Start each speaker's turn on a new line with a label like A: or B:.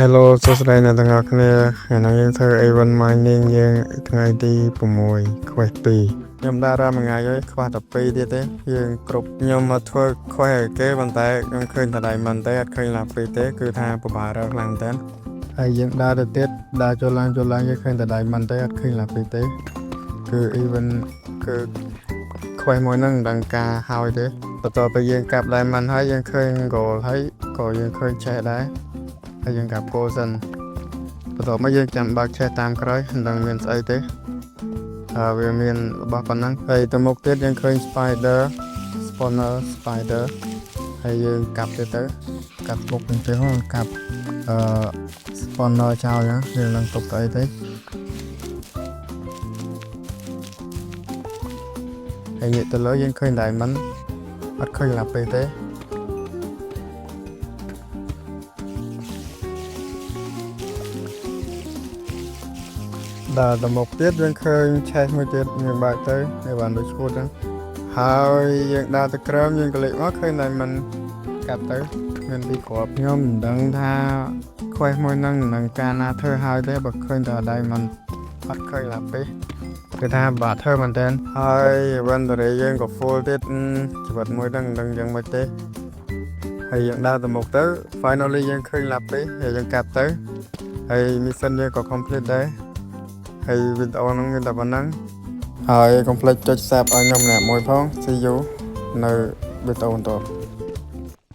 A: Hello សួស្តីអ្នកទាំងអស់គ្នាថ្ងៃនេះយើងធ្វើ Event Mining យើងថ្ងៃទី6 Quest 2ខ្ញុំដើររាល់មួយថ្ងៃហើយខ្វះតែ2ទៀតទេយើងគ្រប់ខ្ញុំមកធ្វើ Quest ឲ្យគេប៉ុន្តែខ្ញុំឃើញតែ Diamond ទេអត់ឃើញ Lapis ទេគឺថាពិបាករកខ្លាំងមែនតើហើយយើងដើរទៅទៀតដើរចូលឡើងចូលឡើងយើងឃើញតែ Diamond ទេអត់ឃើញ Lapis ទេគឺ Event គឺ Quest មួយហ្នឹងមិនដឹងការហើយទេបន្ទាប់ពីយើងកាប់ Diamond ហើយយើងឃើញ Gold ហើយក៏យើងឃើញ chest ដែរហើយយើងកាប់ gold សិនបន្ទាប់មកយើងចាំបើក chest តាមក្រោយមិនដឹងមានស្អីទេហើយវាមានរបស់ប៉ុណ្ណឹងហើយទៅមុខទៀតយើងឃើញ spider spawner spider ហើយយើងកាប់ទៀតទៅកាប់មុខទៅទេហ៎កាប់អឺ spawner ចោលហ្នឹងយើងនឹងទុកទៅអីទេហើយងាកទៅលើយើងឃើញ diamond អត់ឃើញ lapis ទេ ដល់ទៅមុខទៀតយើងឃើញ chest មួយទៀតយើងបើកទៅវាបានដូចឈួតហ្នឹងហើយយើងដើរទៅក្រោមយើងក៏លេចមកឃើញ diamond កាត់ទៅមានពីរគ្រាប់ខ្ញុំមិនដឹងថា quest មួយហ្នឹងនឹងការណាធ្វើហើយទេបើឃើញតែ diamond អត់ឃើញ lapis គឺថាបាក់ធ្វើមែនតើហើយ inventory យើងក៏ full ទៀតជីវិតមួយហ្នឹងមិនដឹងយ៉ាងម៉េចទេហើយយើងដើរទៅមុខទៅ finally យើងឃើញ lapis ហើយយើងកាត់ទៅហើយ mission យើងក៏ complete ដែរហើយវីដេអូហ្នឹងមានតែប៉ុណ្ណឹងហើយកុំភ្លេចចុច sub ឲ្យខ្ញុំម្នាក់មួយផង See you នៅវីដេអូបន្ទាប់។